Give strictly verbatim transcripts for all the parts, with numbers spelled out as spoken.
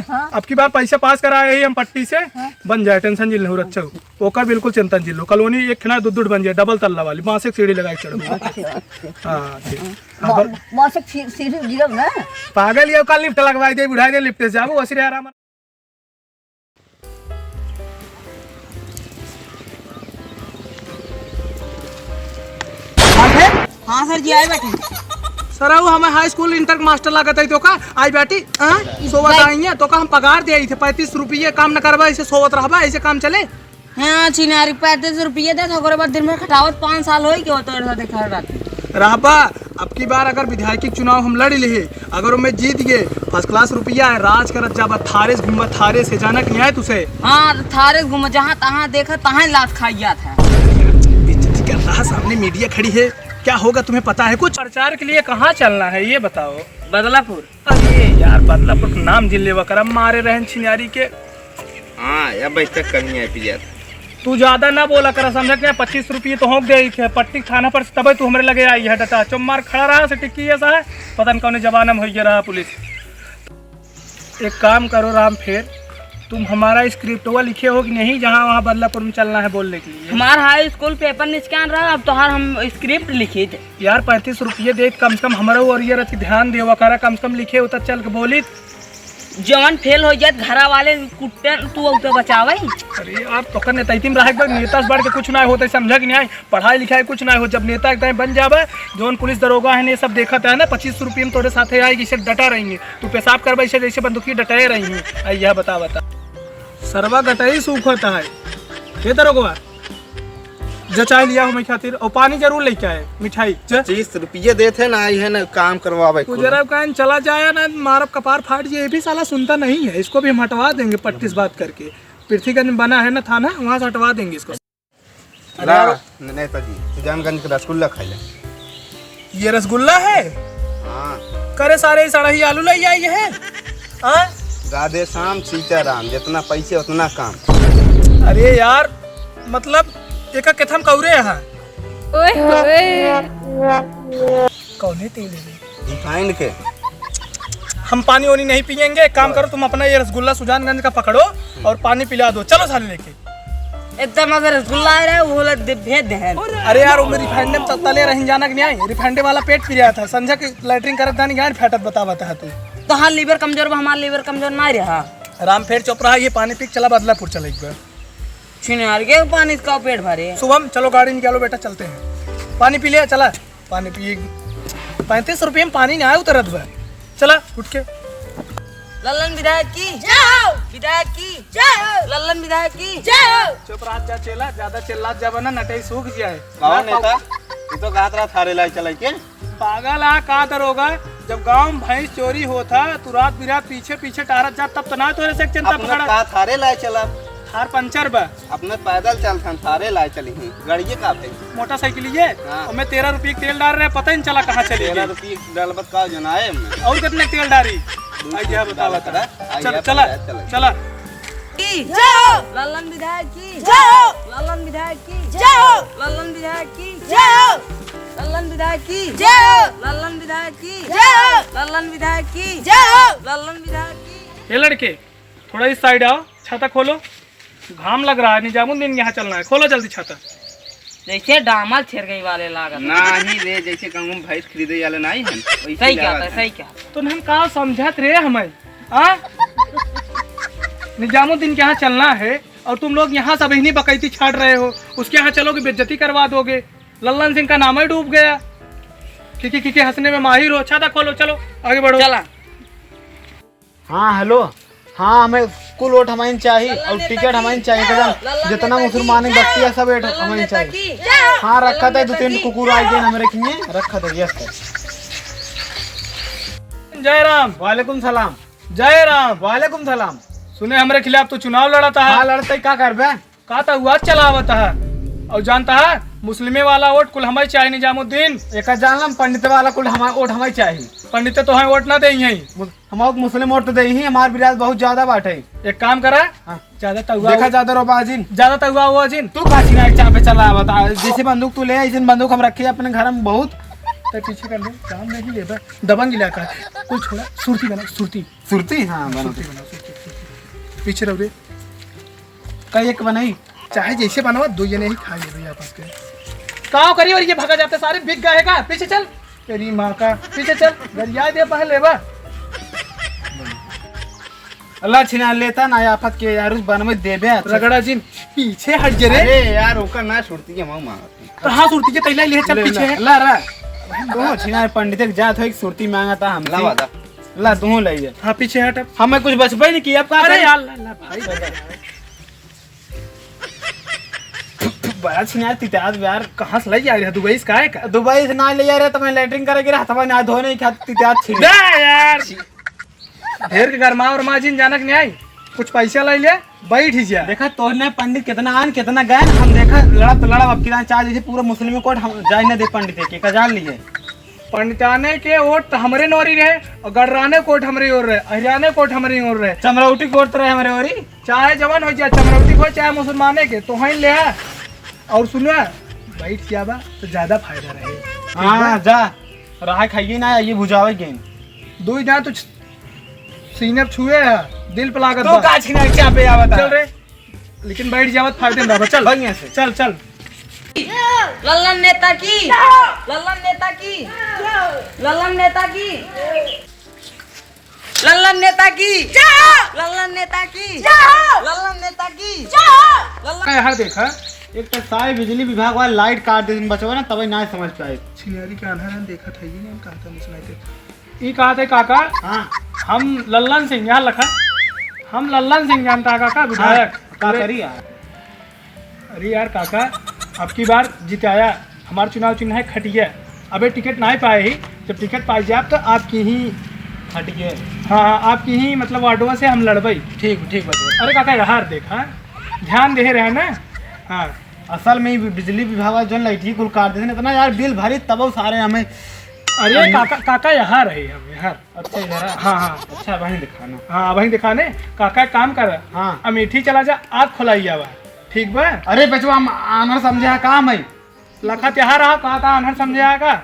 हाँ। अब की बार पैसा पास कराए ही हम पट्टी से, हाँ। बन जाए, tension जिन लेहु रच्छा। ओकर बिल्कुल चिंता जिन लेहु। कॉलोनी एक ना दो दो बन जाए, double तल्ला वाली, बांस एक सीढ़ी लगाए चढ़। अच्छा, अच्छा। हाँ, ठीक। हाँ, मौ-, पर मौसम सी-, सीढ़ी गिरब ना। पागल, ये का lift लगवाई दे, बुढ़ाई दे, lift से जाबो, वसीरे आराम। हाँ सर जी, आए बैठे। सर, वो हमें high school inter master लागत है, तो का आई बैठी? हाँ? सोवा भाई। आई है, तो का हम पगार दे आई थे पैंतीस रुपये, काम न करबा, ऐसे सोवत रहबा, ऐसे काम चले? हाँ, छिनारी, पैंतीस रुपये दे, ओकरे बाद दिन भर खटावत, पाँच साल होई के होत रहा देखा रहती। रहबा, अब की बार अगर विधायकी के चुनाव हम लड़ लिहे, अगर ओमे जीत गए, first class रुपया है, राज करत जाबा, थारे से घूमबा, थारे से, जाना कि नहीं आए तुसे? हाँ, थारे से घूमबा, जहाँ तहाँ देखा, तहाँ लात खाई जात है। बेइज्जती कर रहा, सामने media खड़ी है, क्या होगा तुम्हें पता है कुछ? प्रचार के लिए कहाँ चलना है, ये बताओ। बदलापुर। अरे यार, बदलापुर का नाम जिन लेवा करा, मारे रहन छिनारी के। हाँ, या बैठक करनी है पिया। तू ज्यादा ना बोला करा, समझा क्या? पच्चीस रुपये तो होंक दे ही थे, पट्टी थाना पर, तबे तू हमरे लगे आई है डटा। चुप मार खड़ा रहा, से टिक्की ऐसा है, पता न कौन जमाना में हो गया रहा पुलिस। एक काम करो राम फेर, तुम हमारा script वो लिखे हो कि नहीं, जहाँ वहाँ बदलापुर में चलना है बोलने के लिए? हमार high school paper निचकान रहा, अब तोहार हम script लिखी थे। यार, पैंतीस रुपये दे, कम से कम हमारा और ये रच ध्यान देवा करा, कम से कम लिखे होता, चल के बोली। जवन फेल हो जात, घरा वाले कुट्टन, तू उते बचावे। अरे यार, तोकर नेतैती में रहे के बाद नेता से बढ़ के कुछ ना होता, समझा कि नहीं? पढ़ाई लिखाई कुछ ना हो, जब नेता एक टाइम बन जावे, जवन पुलिस दरोगा है ने, सब देखत है ना, पच्चीस रुपये में तोरे साथे आए, जैसे डटा रही है, तू पेशाब करबा, ऐसे जैसे बंदूकी डटाए रही है। आ, यह बता, बता। सरवा गटई सूखत है, हे दरोगवा, जा चाय लिया हमें खातिर, और पानी जरूर लेके आए, मिठाई, जा। पच्चीस रुपये देते ना, आई है ना काम करवावे कुल। जरा कहन चला जाए ना, मारब कपार फाट जाए, ये भी साला सुनता नहीं है, इसको भी हम हटवा देंगे पट्टी से बात करके। पृथ्वीगंज में बना है ना थाना, वहाँ से हटवा देंगे इसको। अरे ला, यार। न-, नेताजी, सुजानगंज के रसगुल्ला खाई ले। ये रसगुल्ला है? हाँ। करे सारे सड़ही आलू ले आई है? हाँ? राधे श्याम सीताराम, जितना पैसे उतना काम। अरे यार, मतलब, एका केथम कौरे है? ओए होए। कौने तेल है? Refined के। हम पानी वानी नहीं पियेंगे, एक काम करो, तुम अपना ये रसगुल्ला सुजानगंज का पकड़ो और पानी पिला दो, चलो साले लेके। एकदम अगर रसगुल्ला आ रहा है, वो वाला दे, भेज दे हैं। अरे यार, वो refined में तत्ता ले रही, जाना कि नहीं आई? Refined वाला पेट पिरात है, संझा के लैट्रिन करत दानी गांड फैटत बतावत है तू। तो हाँ, liver कमजोर बा, हमार liver कमजोर ना रहा। राम फेर चुप रहा, ये पानी पी के चला बदलापुर चला एक बार। छिनार के पानी का पेट भरे। शुभम, चलो गाड़ी निकालो बेटा, चलते हैं। पानी पी लिया, चला। पानी पिए। पैंतीस रुपये में पानी नहीं आया उतरत बा। चला, उठ के। लल्लन विधायक की जय हो। विधायक की जय हो। लल्लन विधायक की जय हो। चुप रह जा चेला, ज्यादा चिल्लात जाबा ना, नटई सूख जाए। कौन नेता? तू तो गात रहा थारे लाई चलाई के। पागल आ का दरोगा, जब गांव में भैंस चोरी होत ह, तू रात बिरात पीछे पीछे टहरत जात, तब तो ना तोरे से एक चिंता अपने पकड़ा। का थारे लाए चला? थार पंचर बा। अपने पैदल चलत हन, थारे लाए चली ही। गाड़िए का भाई? मोटरसाइकिल ये? हाँ। और मैं तेरह रुपये के तेल डाल रहे, पता ही नहीं चला कहाँ चली तेरह गई। रुपये डालबत का जनाए हमने। और कितने तेल डारी? दो आई सौ गया, बता, डाला बता। करा। आई चल, गया, चला, पैदल चला। चला। की जय हो। लल्लन विधायक की जय हो। लल्लन विधायक की जय हो। लल्लन विधायक की जय हो। लल्लन विधायक की जय हो। लल्लन विधायक की जय हो। लल्लन विधायक की जय हो। लल्लन विधायक की। ये लड़के, थोड़ा इस side आओ, छाता खोलो, घाम लग रहा है, निजामुद्दीन के यहाँ चलना है, खोलो जल्दी छाता। जैसे डामर छेर गई वाले लागत। नाही रे, जैसे कहूँ भैंस खरीदे वाले नाही हैं, वैसे सही क्या लागत था, है। सही क्या? तो हम का समझत रे हमें, आ? निजामुद्दीन के यहाँ चलना है और तुम लोग यहाँ सब इन्हीं बकैती छाट रहे हो, उसके यहाँ चलोगे बेइज्जती करवा दोगे। लल्लन सिंह का नाम ही डूब गया। खिकी खिकी हंसने में माहिर हो। छाता खोलो, चलो आगे बढ़ो। चला। हाँ, hello। हाँ, हमें कुल वोट हमाइन चाही और टिकट हमाइन चाही, एकदम जितना मुसलमान है, बस्ती है, सब वोट हमाइन चाही। हाँ, रखा था, दो तीन कुकुर आ गए हमरे किए, रखा था, यस सर। जय राम। वालेकुम सलाम। जय राम। वालेकुम सलाम। सुने, हमरे खिलाफ तो चुनाव लड़त है। हाँ, लड़ते, का करबे? का त हुआ चलावत है? और जानत है, मुस्लिमे वाला वोट कुल हमारे चाहे निजामुद्दीन। एका जान लम, पंडित वाला कुल हमारे वोट हमारे चाहे। पंडित तो हमें वोट ना देइहैं। मु-, हमारे मुस्लिम वोट तो देइहैं, हमार बिरादरी बहुत ज्यादा बाटे। एक काम करा, हाँ। ज्यादा तउआ देखा हो-, ज्यादा रो बाजिन। ज्यादा तउआ हो जिन। तू का छिनार चापे चला बता, जैसे बंदूक तू ले, ऐसे बंदूक हम रखे अपने घर में बहुत। ते पीछे कर ले, काम नहीं लेबे। दबंग इलाका है। कुछ थोड़ा सुरती बना, सुरती। सुरती? हाँ, बना सुरती दे। बनाओ, सुरती। पीछे रहो रे। का एक बनाई? चाहे जैसे बनवा, दो जने ही खा लेबे आपस के। काव करी और ये भागा जाते सारे, बिक गए का? पीछे चल। तेरी माँ का, पीछे चल। गरिया दे पहले बा। अल्लाह छिना लेता ना आफत के यार, उस बनवे देबे अच्छा। रगड़ा जिन, पीछे हट जे रे। अरे यार, ओका ना सुरती के मांग मांगत। तो हाँ, सुरती के तैला ले चल ले, पीछे ले, है। ला रा। तो छिना पंडित के जात हो, एक सुरती मांगा था हमसे। ला वादा। ला, तू ले जा। हाँ, पीछे हट अब। हमें कुछ बचबे नहीं किया, अब का अरे करी? यार, ला, ला, भाई, बड़ा छिनार तितात यार, कहाँ से ले जा रहे हैं? दुबई से काहे का? दुबई से ना ले जा रहे, तो मैं लेटरिन करे गिरा, हथवा ना धोने का तितात छिन। बे यार, ढेर के गरमा और माँ जिन जानक नहीं आई, कुछ पैसा ले ले, बैठ ही जा। देखा, तोहने पंडित कितना आन, कितना गए, हम देखा, लड़त लड़ब, अब कितना चाह जैसे पूरा मुस्लिम कोर्ट हम जाए ना दे पंडित के, का जान लीजिए। पंडिताने के वोट तो हमरे नोरी रहे, और गडराने कोर्ट हमरे ओर रहे, अहिराने कोर्ट हमरे ओर रहे। चमरौटी कोर्ट तो रहे हमरे ओरी। चाहे जवन हो जाए, चमरौटी को चाहे मुसलमाने के, तो हईन ले आ। और सुना, बैठ जाबा तो ज्यादा फायदा रहे। हाँ, जा, रहा खाइए ना, ये भुजावे गेन। दो ही दांत तो छ-, सीने पे छुए है, दिल पे लागत तू बा। का छिना चापे आवता? चल रे, लेकिन बैठ जावत फायदे में रहबा। चल, भाग यहाँ से। चल, चल। लल्लन नेता की, लल्लन नेता की, लल्लन नेता की, लल्लन नेता की, लल्लन नेता की, लल्लन नेता की, लल्लन का यार देखा, एक तो सारे बिजली विभाग वाला लाइट काट दे बचवा ना, तबे ना समझ पाए। छिनारी के आन्हर हम देखत है, ये नहीं कहता नहीं सुनाई देता। ई कहत है काका, हाँ। हम लल्लन सिंह, यहाँ लखा, हम लल्लन सिंह जानता है काका, विधायक। हाँ, का करी यार? अरे यार काका, अब की बार जिताया, हमार चुनाव चिन्ह है खटिया। अबे टिकट नाहीं पाए ही, जब टिकट पाई जाब तो आपकी ही खटिया। हाँ, हाँ, आपकी ही मतलब वार्डवा से हम लड़बई। ठीक, ठीक बा। अरे काका, यार देख, हाँ, ध्यान दे रहे ना। हाँ। असल में ई बिजली विभाग वाला जौन लाइट ही कुल काट देते ना, इतना यार बिल भरी तब सारे हमें अरे अरे काका, काका यहाँ रहे हम, यहाँ। अच्छा, इधर आ। हाँ, हाँ। अच्छा, वहीं दिखाना। हाँ, वहीं दिखाने। काका, काम कर। हाँ। अमेठी चला जा, आँख खुलाई जावा। ठीक बा? अरे बचवा, हम आनर समझे का हम है? लखत यहाँ रहा, कहा था आनर समझे का?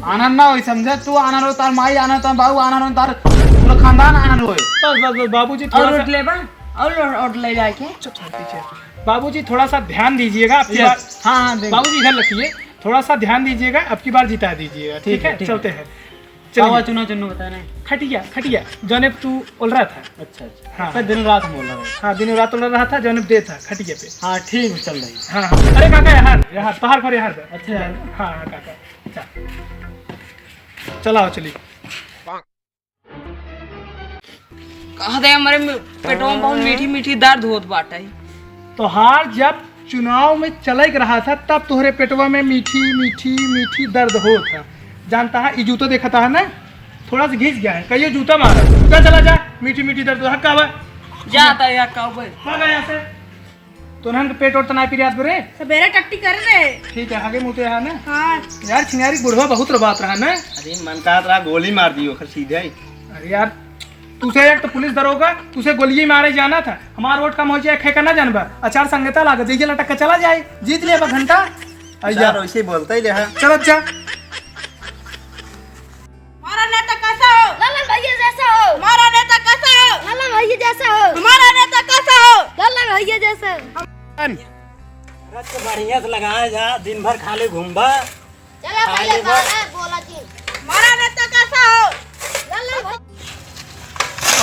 आनर ना होई समझे, तू आनर हो, तार माई आनर, तार बाबू आनर हो, तार पूरा खानदान आनर होई। बस, बस, बस, बाबूजी थोड़ा और सा रोट लेबा? और रो-, रोट ले जाके। चुप, शांति से। बाबूजी थोड़ा सा ध्यान दीजिएगा, आपकी यस। बात। हाँ, हाँ, देंगे। बाबूजी इधर रखिए, थोड़ा सा ध्यान दीजिएगा, अब की बार जिता दीजिएगा, ठीक ठीक है, है? ठीक है। चलते हैं। चलिए। कावा चुनाव चिन्ह बता रहे हैं? खटिया, खटिया, जौने पे तू ओलरा था। अच्छा, अच्छा। हाँ। तो दिन रात हम ओलरा रहे। हाँ, दिन रात ओलरा रहा था, जौने पे दे था, खटिया पे। हाँ, ठीक है, चल रही। हाँ, हाँ। अरे काका, यहाँ, यहाँ, बाहर पर, यहाँ पर। अच्छा। हाँ, हाँ, काका। चल। चलाओ, चलिए। कहा दे, हमरे में, पेटवा में बहुत मीठी मीठी दर्द होत बाटे। तोहार जब चुनाव में चले के रहा था, तब तोहरे पेटवा में मीठी मीठी मीठी दर्द होत है। जानता है, ई जूतो देखता है ना, थोड़ा सा घिस गया है, कहियो जूता मारा, जा चला जा, मीठी मीठी दर्द हक्का बा। जाता है, हक्का बा। भागा यहाँ से। तोहन के पेट ओट त नाई पिरात बरे? सबेरे टट्टी करे रहे। ठीक है, आगे मुते है ना? हाँ। यार, छिनारी बुढ़वा बहुत रोबात रहा ना? अरे, मन कहत रहा गोली मार दी ओकर सीधे ही। अरे यार, तुसे एक तो पुलिस दरोगा, तुसे गोलिये मारे जाना था। हमार वोट कम हो जाए, खेका ना जानबा। आचार संहिता लागत, जइसे लटक के चला जाए, जीत लेबा घंटा। यार, अइया। वैसे ही बोलता ही रहा। चल, अच्छा। हमारा नेता कैसा हो? लल्लन भैया जैसा हो। हमारा नेता कैसा हो? लल्लन भैया जैसा हो। हमारा नेता कैसा हो? लल्लन भैया जैसा हो। रच के बढ़िया से लगाए जा, दिन भर खाली घूमबा। चला खाली पहले बा- बाहर बोला जी। हमारा नेता कैसा हो? लल्लन भैया।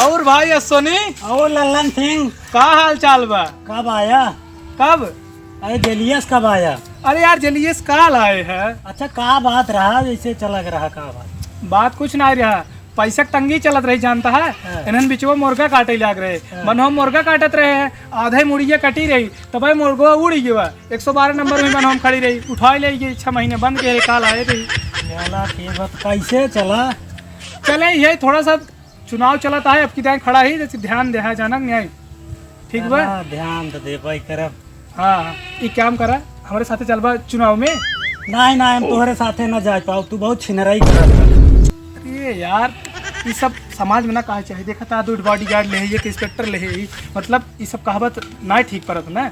और भाई अश्वनी? और लल्लन सिंह? का हाल चाल बा? कब आया? कब? अरे जेलियस कब आया? अरे यार, जेलियस काल आए है। अच्छा, का बात रहा, जैसे चला के रहा, का बात? बात कुछ ना रहा, पैसा के तंगी चलत रही, जानता है? हाँ। इन्हन बिचवा मुर्गा काटे लाग रहे, हाँ। मनहो मुर्गा काटत रहे हैं, आधे मुड़िया कटी रही, तबे मुर्गवा उड़ गया। एक सौ बारह नंबर में मनहो खड़ी रही, उठाए ले गई, छह महीने बंद के काल आए रही। चला, ठीक बात, कैसे चला? चले, यही थोड़ा सा चुनाव चलत है, अब की दाएं खड़ा ही, जैसे ध्यान देहा जानक न्याय। ठीक बा? हाँ, ध्यान तो देबे करब। हाँ, ई काम करा, हमरे साथे चलबा चुनाव में। नहीं, नहीं, हम तोहरे साथे ना जा पाओ, तू बहुत छिनराई करत बा। अरे यार, ई सब समाज में ना कहा चाहिए। देखा था, दो bodyguard ले है, एक inspector ले है, मतलब ई सब कहावत ना ठीक परत ना।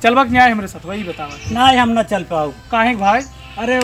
चलबा कि न्याय हमरे साथ, वही बतावा। नहीं, हम ना चल पाओ। काहे भाई? अरे,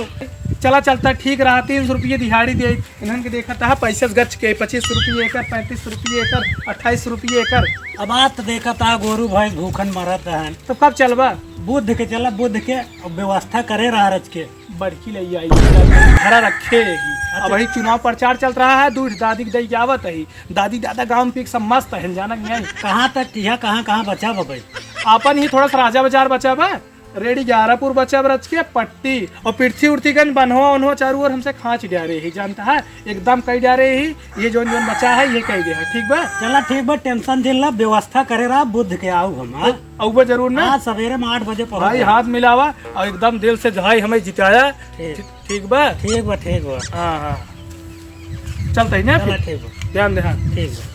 चला चलता ठीक रहा, तीन सौ रुपये दिहाड़ी दे। इन्हन के देखत है पैसे गच के, पच्चीस रुपये एकर, पैंतीस रुपये एकर, अट्ठाईस रुपये एकर। अब बात तो देखत है, गोरू भैंस भूखन मरत हैं। तो कब चलबा? बुध के चला, बुध के। अब व्यवस्था करे रहा रच के। बड़की ले आई, घरा रखे ही। अच्छा। अब वही चुनाव प्रचार चल रहा है, दूध दादी के दई के आवत ही। दादी दादा गाँव में पी के सब मस्त हैं, जानत नहीं। कहाँ तक किया, कहाँ कहाँ बचा बा भाई? आपन ही थोड़ा सा राजा बाजार बचा बा, रेडी ग्यारहपुर बचा बा रच के, पट्टी और पृथ्वी उर्थीगंज बनहुआ उनहुआ चारू ओर हमसे खाँच डारे ही, जानता है, एकदम कई डारे ही। ये जौन जौन बचा है ये कई दे है, ठीक बा? चला ठीक बा, tension जिन ला, व्यवस्था करे रहा, बुध के आऊ हम, हाँ? अउबा जरूर ना? हाँ, सवेरे में आठ बजे पहुँच भाई जाए। हाथ मिलावा और एकदम दिल से जो है हमें जिताया। ठीक। ठीक बा? ठीक बा, ठीक बा। हाँ, हाँ। चलता ही ना चला, फिर? ठीक बा। ध्यान दे, हाँ। ठीक बा।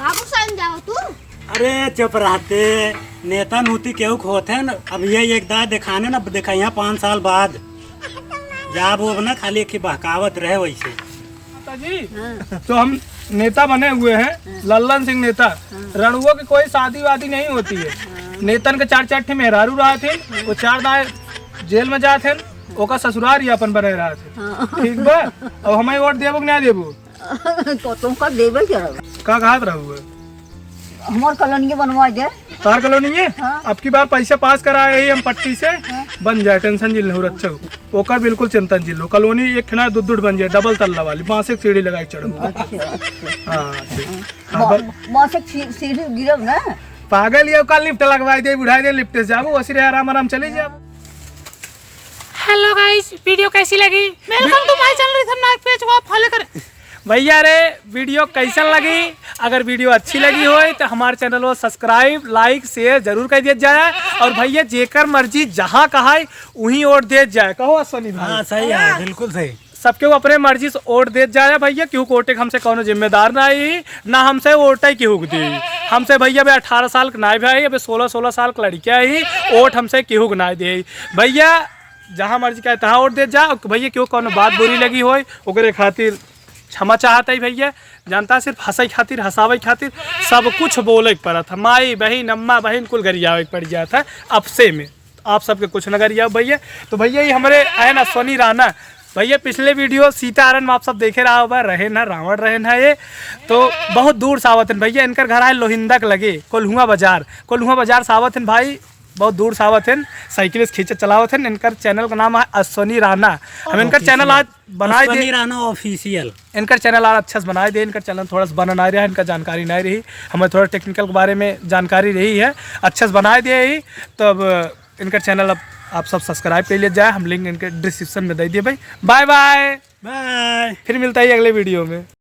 बाबू साइन जाओ तू। अरे चुप रहते, नेता नूती केहू के होत है न, अब ये एक दाय देखाने न, देखाइया पाँच साल बाद। जा वो अब ना खाली एक ही बहकावत रहे वैसे। माता जी, हाँ। तो हम नेता बने हुए हैं, हाँ। लल्लन सिंह नेता। हाँ। रणुआ की कोई शादी वादी नहीं होती है। हाँ। नेतन के चार चार ठे मेहरारू रहत हैं, हाँ। वो चार दाय जेल में जात हैं, ओका ससुरार ही अपन बने रहत हैं। हाँ। ठीक बा? अब हमें वोट देबो कि ना देबो? तो तुमका देबे करब। का कहत रहू है? हमार कॉलोनी बनवा दे। तार कॉलोनी है? हाँ। अब की बार पैसा पास कराए ही हम पट्टी से, हाँ। बन जाए, tension जिन लहू रच्छा। ओकर बिल्कुल चिंता जिन लो। कॉलोनी एक ठे ना दू दू बन जाए, double तल्ला वाली, बांसे के सीढ़ी लगाई चढ़ू। अच्छा, अच्छा। हाँ, ठीक। हाँ, मा-, बस। माँ से सी-, सीढ़ी गिरब ना। पागल, ये का lift लगवाई दे, बुढ़ाई दे, lift से जाबो, वसी रहे, आराम आराम चली जाबो। Hello guys, video कैसी लगी? Welcome to my channel Rhythm Nayak page को आप follow करें। भैया रे, video कैसन लगी? अगर video अच्छी लगी होय तो हमारे channel को subscribe, like, share जरूर कर दिया जाए। और भैया जेकर मर्जी जहाँ कहाय वहीं वोट दे जाए। कहो अश्विनी भाई। हाँ, सही है, बिल्कुल सही। सबके वो अपने मर्जी से वोट देत जाए भैया, केहू के वोटे के हमसे कौनो जिम्मेदार ना ही, ना हमसे वोटे केहू के दी। हमसे भैया अबे अठारह साल के नाई भाई, अबे सोलह, सोलह साल के लड़किया ही, वोट हमसे केहू के ना दे। भैया जहाँ मर्जी कहे तहाँ वोट देत जा। भैया केहू कौनो बात बुरी लगी होय, ओकरे खातिर क्षमा चाहत है भैया। जनता सिर्फ हंसै खातिर, हंसावै खातिर सब कुछ बोले के पड़त है। माई, बहिन, अम्मा, बहिन कुल गरियावे के पड़ जात है आपसे में। आप सबके कुछ न गरिया भैया। तो भैया ये हमरे है ना सोनी राना भैया, पिछले video सीता हरण में आप सब देखे रहा होगा, रहे ना रावण रहे ना ये। तो बहुत दूर से आवत हैं भैया, इनकर घर है लोहिंदा के लगे कोल्हुआ बाजार, कोल्हुआ बाजार से आवत हैं भाई, बहुत दूर से आवत हैं, साइकिल से खींचे चलावत हैं। इनकर channel का नाम है अश्विनी राना। हम इनकर channel आज बनाए दे। अश्विनी राना Official। इनकर channel आज अच्छा से बनाए दे, इनकर channel थोड़ा सा बना ना रहा, इनका जानकारी नहीं रही, हमें थोड़ा technical के बारे में जानकारी रही है, अच्छा से बनाए दे ही। तो अब इनकर channel अब आप सब subscribe कर लिया जाए, हम link इनके description में दे दिए भाई। Bye bye। Bye। फिर मिलता है अगले video में।